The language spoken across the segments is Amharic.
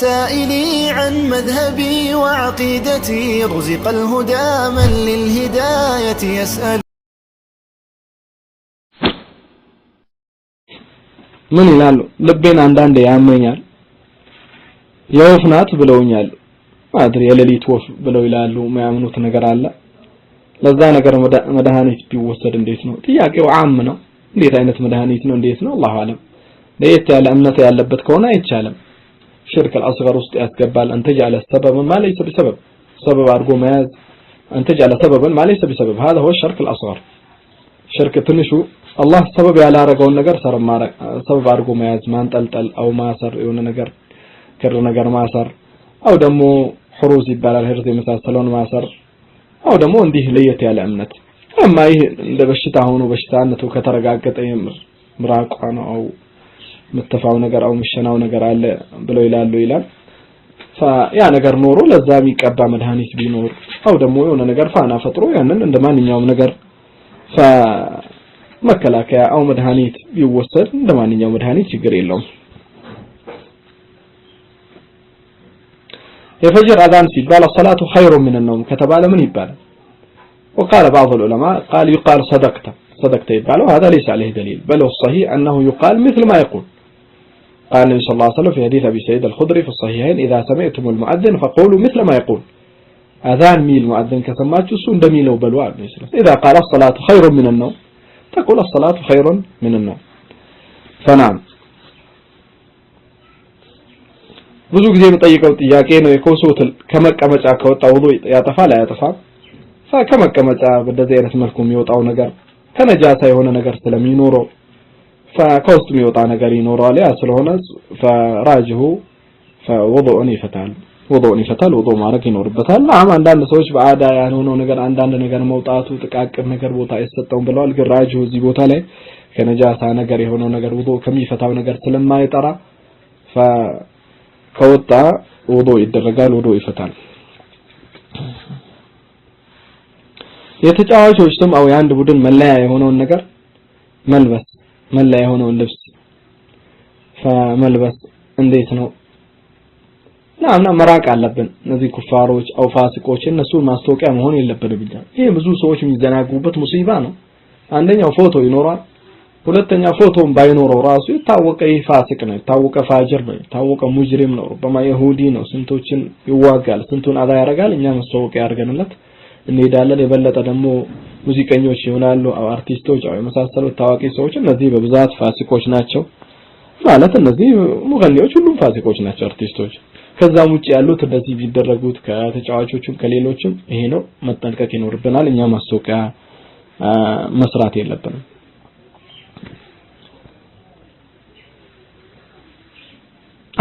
سائلي عن مذهبي وعقيدتي، رزق الهدى من للهداية يسأل. ምን ይላሉ? ልቤን አንዳንዴ ያመኛል፣ የወፍ ናት ብለውኛል። ማድሪ የሌሊት ወፍ ብለው ይላሉ። የሚያምኑት ነገር አለ። ለዛ ነገር መድኃኒት ቢወሰድ እንዴት ነው? ጥያቄው عام ነው። እንዴት አይነት መድኃኒት ነው? እንዴት ነው? الله أعلم። ለየት ያለ እምነት ያለበት ከሆነ አይቻልም። شرك الأصغر ውስጥ ያስገባል። أن تجعل سببا ما ليس بسبب፣ ሰበብ አድርጎ መያዝ፣ أن تجعل سببا ما ليس بسبب، هذا هو الشرك الأصغر። ሽርክ ትንሹ አላህ ሰበብ ያላረገውን ነገር ሰበብ አድርጎ መያዝ፣ ማንጠልጠል أو ማሰር፣ የሆነ ነገር ክር ነገር ማሰር أو ደግሞ ሕሩዝ ይባላል፣ ሕርዝ የመሳሰለውን ማሰር أو ደግሞ እንዲህ ለየት ያለ እምነት። أما ይህ እንደ በሽታ ሆኖ በሽታነቱ ከተረጋገጠ የምር ምራቋ ነው أو ምተፋው ነገር أو ምሸናው ነገር አለ ብለው ይላሉ ይላል። ያ ነገር ኖሮ ለዛ የሚቀባ መድኃኒት ቢኖር أو ደግሞ የሆነ ነገር ፋና ፈጥሮ ያንን እንደ ማንኛውም ነገር መከላከያ أو መድኃኒት ቢወሰድ እንደ ማንኛውም መድኃኒት ችግር የለውም። የፈጅር አዛን ሲባል الصلاة خير من النوم ከተባለ ምን ይባላል? وقال بعض العلماء قال يقال صدقت، صدقت ይባላል። هذا ليس عليه دليل، بل الصحيح أنه يقال مثل ما يقول. قال النبي صلى الله عليه وسلم في حديث أبي سعيد الخدري في الصحيحين إذا سمعتم المؤذن فقولوا مثل ما يقول. أذان ميل مؤذن كسماتشو سون دميلو بلوا. إذا قال الصلاة خير من النوم تقول الصلاة خير من النوم. فنعم ብዙ ጊዜ የምጠይቀው ጥያቄ ነው። የኮሶ ትል ከመቀመጫ ከወጣ ውዱእ ያጠፋል አያጠፋም? ከመቀመጫ በእንደዚህ አይነት መልኩ የሚወጣው ነገር ከነጃሳ የሆነ ነገር ስለሚኖረው ከውስጥ የሚወጣ ነገር ይኖረዋል። ያ ስለሆነ ፈራጅሁ ፈውዱእን ይፈታል፣ ውዱእን ይፈታል። ውዱእ ማድረግ ይኖርበታል። ናም አንዳንድ ሰዎች በአዳ ያልሆነው ነገር አንዳንድ ነገር መውጣቱ ጥቃቅን ነገር ቦታ አይሰጠውም ብለዋል። ግን ራጅሁ እዚህ ቦታ ላይ ከነጃሳ ነገር የሆነው ነገር ውዱእ ከሚፈታው ነገር ስለማይጠራ ከወጣ ውዱእ ይደረጋል፣ ውዱእ ይፈታል። የተጫዋቾች ስም أو የአንድ ቡድን መለያ የሆነውን ነገር መልበስ፣ መለያ የሆነውን ልብስ መልበስ እንዴት ነው? ናምና መራቅ አለብን። እነዚህ ኩፋሮች أو ፋሲቆች እነሱን ማስታወቂያ መሆን የለብንም። ይሄ ብዙ ሰዎች የሚዘናጉበት ሙሲባ ነው። አንደኛው ፎቶ ይኖራል፣ ሁለተኛ ፎቶም ባይኖረው ራሱ የታወቀ ይህ ፋሲቅ ነው፣ የታወቀ ፋጅር ነው፣ የታወቀ ሙጅሪም ነው፣ ربما ይሁዲ ነው፣ ስንቶችን ይዋጋል፣ ስንቱን አዛ ያደርጋል። እኛ ማስታወቂያ አድርገንለት እንሄዳለን። የበለጠ ደግሞ ሙዚቀኞች ይሆናሉ أو አርቲስቶች أو የመሳሰሉት ታዋቂ ሰዎች፣ እነዚህ በብዛት ፋሲቆች ናቸው። ማለት እነዚህ ሙገኒዎች ሁሉም ፋሲቆች ናቸው፣ አርቲስቶች። ከዛም ውጭ ያሉት እንደዚህ ቢደረጉት ከተጫዋቾቹም ከሌሎችም ይሄ ነው መጠንቀቅ ይኖርብናል። እኛ ማስታወቂያ መስራት የለብንም።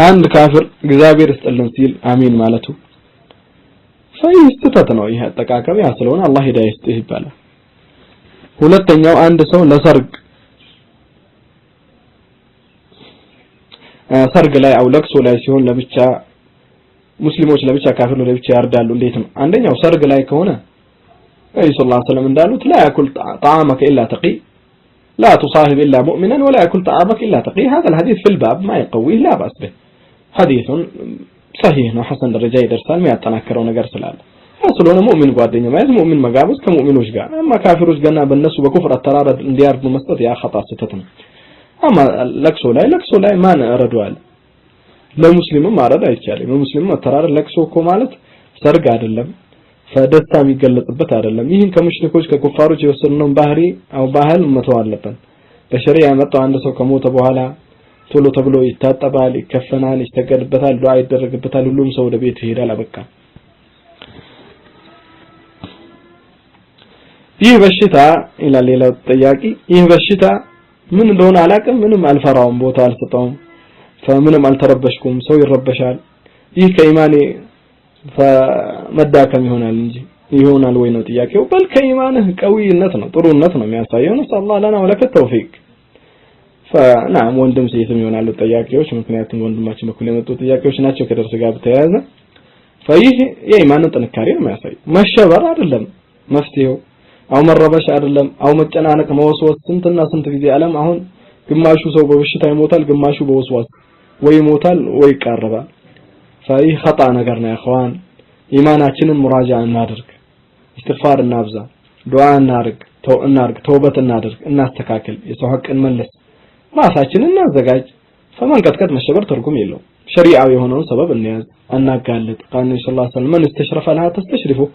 አንድ ካፍር እግዚአብሔር ይስጥልን ሲል አሚን ማለቱ ይህ ስህተት ነው። ይህ አጠቃቀም ያ ስለሆነ አላህ ሂዳያ ይስጥህ ይባላል። ሁለተኛው አንድ ሰው ለሰርግ ሰርግ ላይ أو ለቅሶ ላይ ሲሆን ለብቻ ሙስሊሞች ለብቻ ካፊር ለብቻ ያርዳሉ እንዴት ነው? አንደኛው ሰርግ ላይ ከሆነ ነብዩ صلى الله عليه وسلم እንዳሉት لا يأكل طعامك إلا تقي، لا تصاحب إلا مؤمنا ولا يأكل طعامك إلا تقي. هذا الحديث في الباب ما يقويه لا بأس به، حديث صحيح ነው፣ ሐሰን ደረጃ ይደርሳል። የሚያጠናክረው ነገር ስላለ ስለሆነ ሙእሚን ጓደኛ ማለት ሙእሚን መጋበዝ ከሙእሚኖች ጋር፣ أما ካፊሮች ገና በእነሱ በኩፍር አተራረድ እንዲያርዱ መስጠት ያ خطأ ስህተት ነው። أما ለቅሶ ላይ ለቅሶ ላይ ማን እረዷል? ለሙስሊምም ማረድ አይቻልም። ለሙስሊምም አተራረድ ለቅሶ እኮ ማለት ሰርግ አይደለም፣ ፈደስታ የሚገለጽበት አይደለም። ይህን ከሙሽሪኮች ከኩፋሮች የወሰድነውን ባህሪ أو ባህል መተው አለብን። በሸሪዓ የመጣው አንድ ሰው ከሞተ በኋላ ቶሎ ተብሎ ይታጠባል፣ ይከፈናል፣ ይሰገድበታል፣ ዱዓ ይደረግበታል፣ ሁሉም ሰው ወደ ቤቱ ይሄዳል። አበቃ። ይህ በሽታ ይላል ሌላው ጠያቂ፣ ይህ በሽታ ምን እንደሆነ አላውቅም፣ ምንም አልፈራውም፣ ቦታ አልሰጠውም፣ ፈምንም አልተረበሽኩም፣ ሰው ይረበሻል። ይህ ከኢማኔ መዳከም ይሆናል እንጂ ይሆናል ወይ ነው ጥያቄው። በል ከኢማንህ ቀዊነት ነው ጥሩነት ነው የሚያሳየው። ነስአል አላህ ለና ወለከ ተውፊቅ። ፈናም ወንድም ሴትም ይሆናሉ ጥያቄዎች፣ ምክንያቱም ወንድማችን በኩል የመጡ ጥያቄዎች ናቸው ከደርስ ጋር በተያያዘ። ፈይህ የኢማንን ጥንካሬ ነው የሚያሳየው። መሸበር አይደለም መፍትሄው፣ አው መረበሽ አይደለም፣ አው መጨናነቅ፣ መወስወስ። ስንትና ስንት ጊዜ ዓለም አሁን ግማሹ ሰው በበሽታ ይሞታል፣ ግማሹ በወስዋስ ወይ ይሞታል ወይ ይቃረባል። فይህ خطأ ነገር ነው። يا إخوان ኢማናችንን مراجعة እናድርግ፣ ኢስቲግፋር እናብዛ፣ ዱዓ እናድርግ፣ እናድርግ፣ ተውበት እናድርግ፣ እናስተካክል፣ የሰው ሐቅ እንመልስ፣ ራሳችንን እናዘጋጅ። ፈመንቀጥቀጥ መሸበር ትርጉም የለውም። ሸሪዓዊ የሆነውን ሰበብ እንያዝ፣ አናጋልጥ። ቃል ነብዩ صلى الله عليه وسلم من استشرف لها تستشرفه፣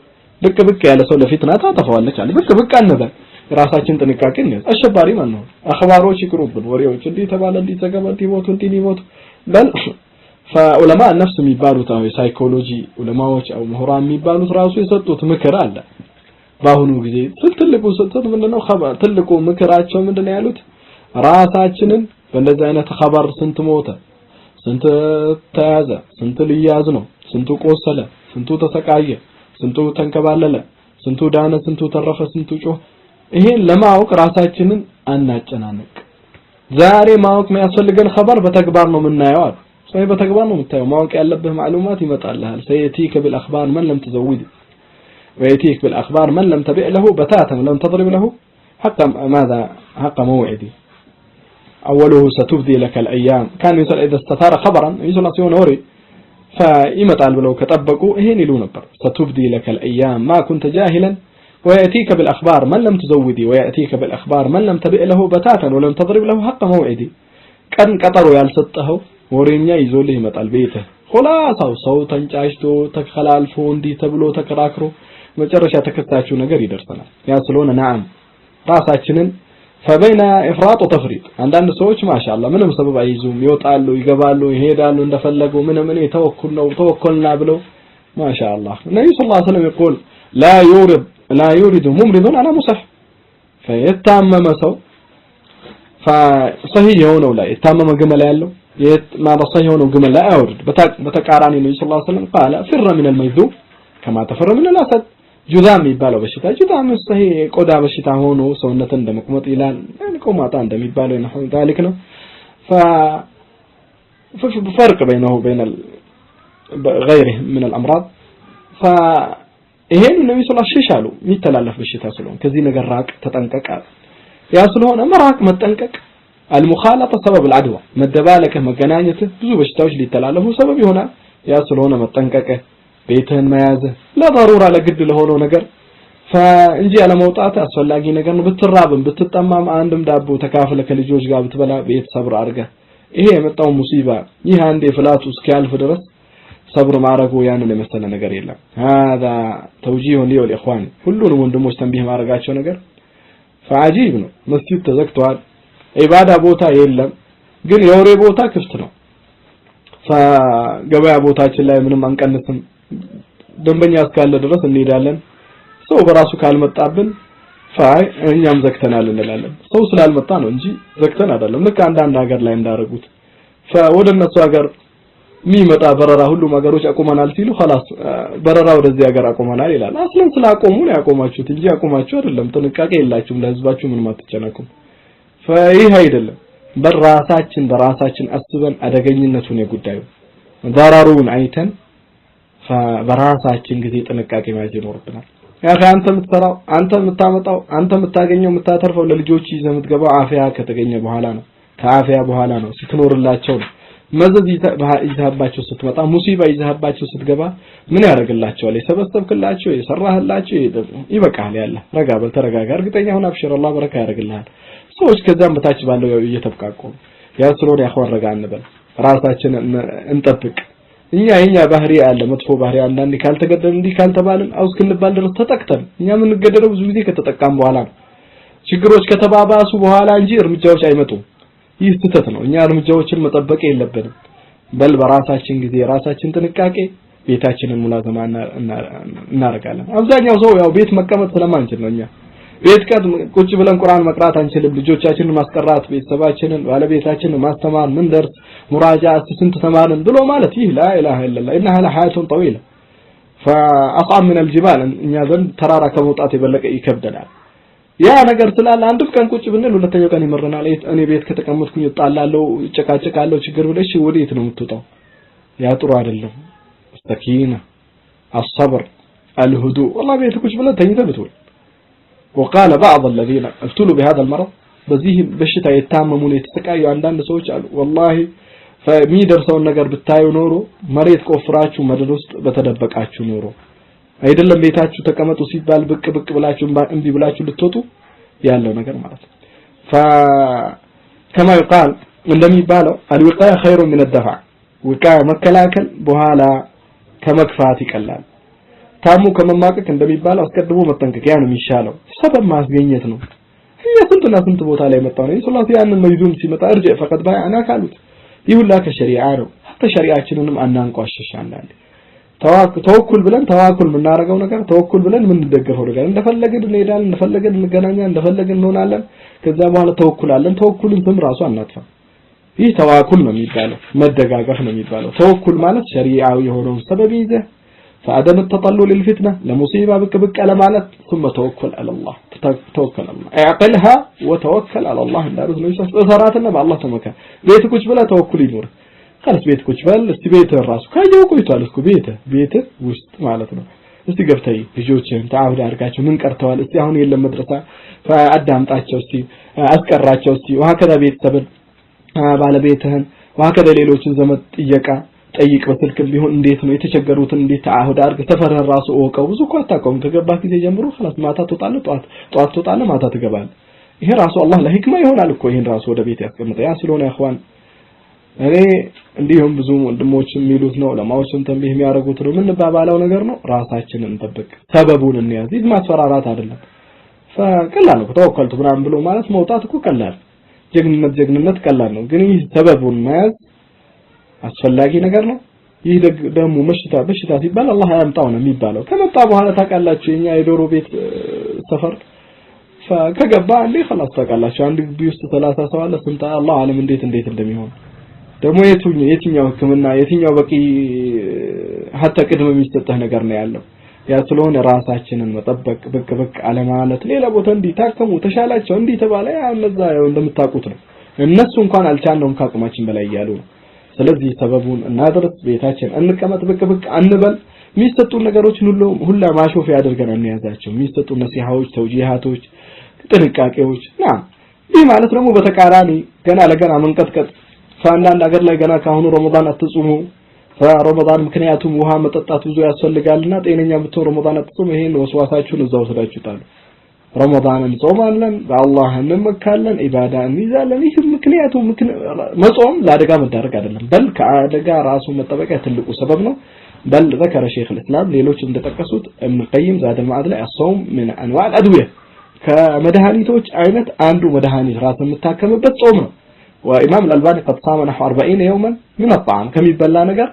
ብቅ ብቅ ያለ ሰው ለፊትና ታጠፋዋለች አለ። ብቅ ብቅ አንበል፣ ራሳችን ጥንቃቄ እንያዝ። አሸባሪ ማን ነው? አኽባሮች ይቅሩብን፣ ወሬዎች እንዲህ ተባለ፣ እንዲህ ዘገባ፣ እንዲህ ሞቱ፣ እንዲህ ሊሞቱ በል فعلماء النفس የሚባሉት አው የሳይኮሎጂ ዑለማዎች አው ምሁራን የሚባሉት ራሱ የሰጡት ምክር አለ። በአሁኑ ጊዜ ትልቁ ስህተት ምንድነው? ትልቁ ምክራቸው ምንድነው ያሉት? ራሳችንን በእንደዚህ አይነት خبر ስንት ሞተ፣ ስንት ተያዘ፣ ስንት ሊያዝ ነው፣ ስንቱ ቆሰለ፣ ስንቱ ተሰቃየ፣ ስንቱ ተንከባለለ፣ ስንቱ ዳነ፣ ስንቱ ተረፈ፣ ስንቱ ጮህ፣ ይሄን ለማወቅ ራሳችንን አናጨናንቅ። ዛሬ ማወቅ የሚያስፈልገን خبر በተግባር ነው የምናየው አሉ። ሰው በተግባር ነው የምታየው። ማወቅ ያለብህ معلومات ይመጣልሃል። سيأتيك بالأخبار من لم تزود ويأتيك بالأخبار من لم تبع له بتاتا ولم تضرب له حق ماذا حق موعدي أوله ستبدي لك الأيام كان يسأل إذا استثار خبرا يسأل ሲሆን ወሬ فይመጣል ብለው ከጠበቁ ይሄን ይሉ ነበር። ستبدي لك الأيام ما كنت جاهلا ويأتيك بالأخبار من لم تزودي ويأتيك بالأخبار من لم تبع له بتاتا ولم تضرب له حق موعدي ቀን ቀጠሮ ያልሰጠኸው ወሬኛ ይዞልህ ይመጣል ቤትህ። خلاصው ሰው ተንጫጭቶ ተከላልፎ እንዲህ ተብሎ ተከራክሮ መጨረሻ ተከታችሁ ነገር ይደርሰናል። ያ ስለሆነ نعم ራሳችንን فبين إفراط وتفريط አንዳንድ ሰዎች ማሻአላ ምንም ሰበብ አይይዙም፣ ይወጣሉ፣ ይገባሉ፣ ይሄዳሉ እንደፈለጉ ምንም እኔ ተወኩል ነው ተወከልና ብለው ማሻአላ። ነብዩ صلى الله عليه وسلم يقول لا يورد لا يورد ممرض على مصح فየታመመ ሰው فصحيح የሆነው ላይ የታመመ ግመል ያለው ما صحيح የሆነው ግመል ላይ አያወርድ። በተቃራኒ ነብዩ صلى الله عليه وسلم قال فر من المجذوم كما تفر من الأسد جذام የሚባለው በሽታ جذام صحيح የቆዳ በሽታ ሆኖ ሰውነትን እንደመቁመጥ ይላል ቆማጣ እንደሚባለው ነው ذلك ነው። فرق بينه وبين غيره من الأمراض فይሄን ነብዩ صلى الله عليه وسلم ሽሽ አሉ። የሚተላለፍ በሽታ ስለሆነ ከዚህ ነገር ራቅ፣ ተጠንቀቅ አሉ። ያ ስለሆነ መራቅ መጠንቀቅ المخالطة سبب العدوى መደባለቅህ መገናኘትህ ብዙ በሽታዎች ሊተላለፉ ሰበብ ይሆናል። ያ ስለሆነ መጠንቀቅህ ቤትህን መያዝህ ለضرورة ለግድ ለሆነው ነገር እንጂ ያለመውጣት አስፈላጊ ነገር ነው። ብትራብም ብትጠማም አንድም ዳቦ ተካፍለ ከልጆች ጋር ብትበላ ቤት ሰብር አድርገህ ይሄ የመጣው ሙሲባ ይህ አንዴ ፍላቱ እስኪያልፍ ድረስ ሰብር ማድረጉ ያንን የመሰለ ነገር የለም። هذا توجيه لي ولإخواني ሁሉንም ወንድሞች ተንቢህ ማድረጋቸው ነገር فعجيب ነው። መስጂድ ተዘግቷል፣ ኢባዳ ቦታ የለም፣ ግን የወሬ ቦታ ክፍት ነው። ገበያ ቦታችን ላይ ምንም አንቀንስም፣ ደንበኛ እስካለ ድረስ እንሄዳለን። ሰው በራሱ ካልመጣብን ፋይ እኛም ዘግተናል እንላለን። ሰው ስላልመጣ ነው እንጂ ዘግተን አይደለም። ልክ አንዳንድ ሀገር ላይ እንዳደረጉት ወደ እነሱ ሀገር የሚመጣ በረራ ሁሉም ሀገሮች አቁመናል ሲሉ خلاص በረራ ወደዚህ ሀገር አቁመናል ይላል። አስለን ስላቆሙ ነው ያቆማችሁት እንጂ ያቆማችሁ አይደለም። ጥንቃቄ የላችሁም፣ ለህዝባችሁ ምንም አትጨነቁም። ይህ አይደለም። በራሳችን በራሳችን አስበን አደገኝነቱን የጉዳዩ ضرሩን አይተን በራሳችን ጊዜ ጥንቃቄ መያዝ ይኖርብናል። ያ አንተ የምትሰራው፣ አንተ የምታመጣው፣ አንተ የምታገኘው፣ የምታተርፈው ለልጆች ይዘህ የምትገባው አፍያ ከተገኘ በኋላ ነው። ከአፍያ በኋላ ነው፣ ስትኖርላቸው ነው። መዘዝ ይዘህባቸው ስትመጣ፣ ሙሲባ ይዘህባቸው ስትገባ ምን ያደርግላቸዋል? የሰበሰብክላቸው የሰራህላቸው ይበቃል። ያለ ረጋ በል ተረጋጋ፣ እርግጠኛ ሁን፣ አብሽር፣ አላህ በረካ ያደርግልሃል። ሰዎች ከዛም በታች ባለው ያው እየተብቃቁ ያ ስለሆነ يا إخوان ረጋ እንበል፣ ራሳችንን እንጠብቅ። እኛ የኛ ባህሪ አለ መጥፎ ባህሪ አንዳንዴ ካልተገደልን እንዲህ ካልተባልን አው እስክንባል ድረስ ተጠቅተን እኛ የምንገደለው ብዙ ጊዜ ከተጠቃም በኋላ ነው። ችግሮች ከተባባሱ በኋላ እንጂ እርምጃዎች አይመጡም። ይህ ስህተት ነው። እኛ እርምጃዎችን መጠበቅ የለብንም። በል በራሳችን ጊዜ ራሳችን ጥንቃቄ ቤታችንን ሙላዘማ እናደርጋለን። አብዛኛው ሰው ያው ቤት መቀመጥ ስለማንችል ነው። እኛ ቤት ቁጭ ብለን ቁርአን መቅራት አንችልም። ልጆቻችንን ማስቀራት፣ ቤተሰባችንን፣ ባለቤታችንን ማስተማር፣ ምን ደርስ ሙራጃ ስንት ተማርን ብሎ ማለት ይህ لا إله إلا الله إنها لحياة طويلة فأصعب من الجبال እኛ ዘንድ ተራራ ከመውጣት የበለጠ ይከብደናል። ያ ነገር ስላለ አንድም ቀን ቁጭ ብንል ሁለተኛው ቀን ይመረናል። እኔ ቤት ከተቀመጥኩኝ እጣላለሁ፣ እጨቃጨቃለሁ፣ ችግር ብለሽ ወዴት ነው የምትወጣው? ያ ጥሩ አይደለም። السكينة الصبر الهدوء والله ቤት ቁጭ ብለህ ተኝተህ ብትውል وقال بعض الذين ابتلوا بهذا المرض በዚህ በሽታ የታመሙ የተሰቃዩ አንዳንድ ሰዎች አሉ። والله የሚደርሰውን ነገር ብታዩ ኖሮ መሬት ቆፍራችሁ ምድር ውስጥ በተደበቃችሁ ኖሮ አይደለም ቤታችሁ ተቀመጡ ሲባል ብቅ ብቅ ብላችሁ እምቢ ብላችሁ ልትወጡ ያለው ነገር ማለት ነው። فكما يقال እንደሚባለው الوقاية خير من الدفع وقاية መከላከል በኋላ ከመግፋት ይቀላል። ታሙ ከመማቀቅ እንደሚባለው አስቀድሞ መጠንቀቅ ያ ነው የሚሻለው። ሰበብ ማስገኘት ነው። እኛ ስንትና ስንት ቦታ ላይ መጣው ነው ሶላት ያንን መይዙም ሲመጣ ارجع فقد بايعنا ካሉት ይህ ሁላ ከሸሪዓ ነው። حتى ሸሪዓችንንም አናንቋሸሽ። አንዳንዴ ተወኩል ብለን ተዋኩል የምናደርገው ነገር ተወኩል ብለን የምንደገፈው ነገር እንደፈለግን እንሄዳለን፣ እንደፈለግን እንገናኛለን፣ እንደፈለግን እንሆናለን። ከዛ በኋላ ተወኩላለን። ተወኩልን ስም ራሱ አናጥፋ። ይህ ተዋኩል ነው የሚባለው፣ መደጋገፍ ነው የሚባለው። ተወኩል ማለት ሸሪዓዊ የሆነውን ሰበብ ይዘህ فعدم التطلل للفتنة لمصيبة بك بك على مالت ثم توكل على الله توكل على الله اعقلها وتوكل على الله እንዳሉት ነው። እሰራትና በአላህ ተመካ። ቤት ቁጭ ብለህ ተወኩል ይኖር خلاص ቤት ቁጭ በል እስቲ ቤትህ ራሱ ካየው ቆይቷል እኮ ቤትህ ውስጥ ማለት ነው። እስቲ ገብተህ ልጆችህን ተዓውድ አድርጋቸው ምን ቀርተዋል? እስቲ አሁን የለም መድረሳ አዳምጣቸው እስቲ አስቀራቸው እስቲ ወሀከዛ ቤተሰብን ባለቤትህን ወሀከዛ ሌሎችን ዘመድ ጥየቃ ጠይቅ። በስልክም ቢሆን እንዴት ነው የተቸገሩትን እንዴት ተዓሁድ አድርግ። ሰፈርህን ራሱ እወቀው። ብዙ እኮ አታውቀውም። ከገባህ ጊዜ ጀምሮ خلاص ማታ ትወጣለህ፣ ጠዋት ጠዋት ትወጣለህ፣ ማታ ትገባለህ። ይሄ ራሱ አላህ ለሂክማ ይሆናል እኮ ይሄን ራሱ ወደ ቤት ያስቀምጠ። ያ ስለሆነ إخوان እኔ እንዲሁም ብዙ ወንድሞች የሚሉት ነው፣ ዑለማዎችም ተንቢህ የሚያደርጉት ነው፣ የምንባባለው ነገር ነው። ራሳችንን እንጠብቅ፣ ሰበቡን እንያዝ። ይህ ማስፈራራት አይደለም። ፈቀላል ነው። ተወከልቱ ምናምን ብሎ ማለት መውጣት እኮ ቀላል ጀግንነት ጀግንነት ቀላል ነው። ግን ይህ ሰበቡን መያዝ አስፈላጊ ነገር ነው። ይህ ደግሞ በሽታ በሽታ ሲባል አላህ አያምጣው ነው የሚባለው። ከመጣ በኋላ ታውቃላችሁ የኛ የዶሮ ቤት ሰፈር ከገባ እንዴ خلاص ታውቃላችሁ አንድ ግቢ ውስጥ 30 ሰው አለ። ስንት አላህ አለም እንዴት እንዴት እንደሚሆን ደግሞ የትኛው ሕክምና የትኛው በቂ ሀታ ቅድመ የሚሰጥህ ነገር ነው ያለው። ያ ስለሆነ ራሳችንን መጠበቅ ብቅ ብቅ አለማለት ሌላ ቦታ እንዲህ ታከሙ ተሻላቸው እንዲህ ተባለ ያ እነዛ ያው እንደምታውቁት ነው። እነሱ እንኳን አልቻልነውም ከአቅማችን በላይ እያሉ ነው። ስለዚህ ሰበቡን እናድርስ፣ ቤታችን እንቀመጥ፣ ብቅ ብቅ አንበል። የሚሰጡ ነገሮችን ሁሉ ሁላ ማሾፍ ያደርገን እንያዛቸው። የሚሰጡ ነሲሃዎች፣ ተውጂሃቶች፣ ጥንቃቄዎች ና ይህ ማለት ደግሞ በተቃራኒ ገና ለገና መንቀጥቀጥ ከአንዳንድ ሀገር ላይ ገና ካሁኑ ረመዳን አትጹሙ ረመዳን ምክንያቱም ውሃ መጠጣት ብዙ ያስፈልጋልና ጤነኛ ብትሆን ረመዳን አትጹሙ፣ ይሄን ወስዋሳችሁን እዛው ወስዳችሁ ጣሉ። ረመዳን እንጾማለን፣ በአላህ እንመካለን፣ ኢባዳ እንይዛለን። ይህ ምክንያቱ መጾም ለአደጋ መዳረግ አይደለም፣ በል ከአደጋ ራሱ መጠበቂያ ትልቁ ሰበብ ነው። በል ذكر شيخ الاسلام ሌሎች እንደጠቀሱት ኢብኑ ቀይም ዛድ المعاد ላይ الصوم من انواع الادويه ከመድኃኒቶች አይነት አንዱ መድኃኒት ራስን የምታከምበት ጾም ነው። وإمام الألباني قد صام نحو 40 يوما من الطعام ከሚበላ ነገር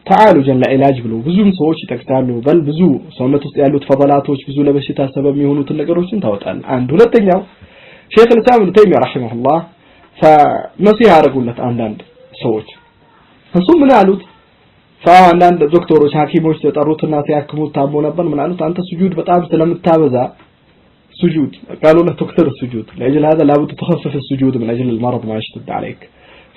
تعالجا ለዒላጅ ብሎ ብዙም ሰዎች ይጠቅሳሉ። በል ብዙ ሰውነት ውስጥ ያሉት ፈضላቶች ብዙ ለበሽታ ሰበብ የሚሆኑትን ነገሮችን ታወጣለህ። አንድ ሁለተኛው ሼክ الاسلام ابن تيمية رحمه الله فነሲሃ ያደረጉለት አንዳንድ ሰዎች እሱ ምን አሉት? አንዳንድ ዶክተሮች ሐኪሞች ተጠሩትና ሲያክሙት ታሞ ነበር። ምን አሉት? አንተ ስጁድ በጣም ስለምታበዛ سجود قالوا له تكثر السجود لأجل هذا لابد تخفف السجود من أجل المرض ما يشتد عليك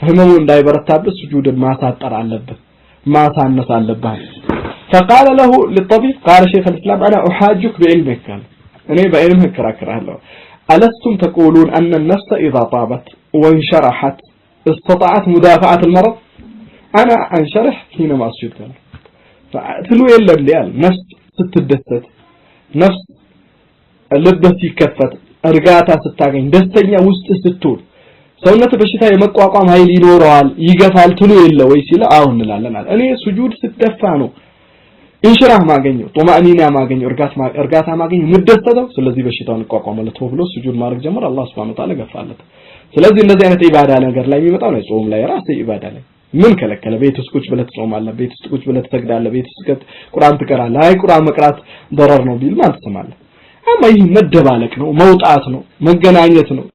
فهموا እንዳይበረታብህ ስጁድን ማሳጠር አለብህ ማሳነስ አለብህ። فقال له للطبيب قال شيخ الإسلام أنا أحاجك بعلمك قال እኔ በዕልምህ እከራከርሃለሁ። ألستم تقولون أن النفس إذا طابت وانشرحت استطاعت مدافعة المرض أنا أنشرح حينما أسجد قال ትሉ የለም እንዴ አለ። ነፍስ ስትደሰት ነፍስ ልብህ ሲከፈት እርጋታ ስታገኝ ደስተኛ ውስጥ ስትሆን ሰውነት በሽታ የመቋቋም ኃይል ይኖረዋል ይገፋል ትሉ የለ ወይ ሲል አዎ እንላለን አለ። እኔ ሱጁድ ስደፋ ነው انشراح ማገኘው طمأنينة ማገኘው እርጋታ ማገኘው የምደሰተው። ስለዚህ በሽታውን እቋቋማለሁ ብሎ ሱጁድ ማድረግ ጀመረ። አላህ سبحانه وتعالى ገፋለት። ስለዚህ እንደዚህ አይነት ኢባዳ ነገር ላይ የሚመጣው ነው ጾም ላይ ራስ ኢባዳ ላይ ምን ከለከለ? ቤት ውስጥ ቁጭ ብለህ ትጾማለህ፣ ቤት ውስጥ ቁጭ ብለህ ትሰግዳለህ፣ ቤት ውስጥ ቁርአን ትቀራለህ። አይ ቁርአን መቅራት ضرر ነው ቢል ማን ትሰማለህ? አማ ይህ መደባለቅ ነው፣ መውጣት ነው፣ መገናኘት ነው።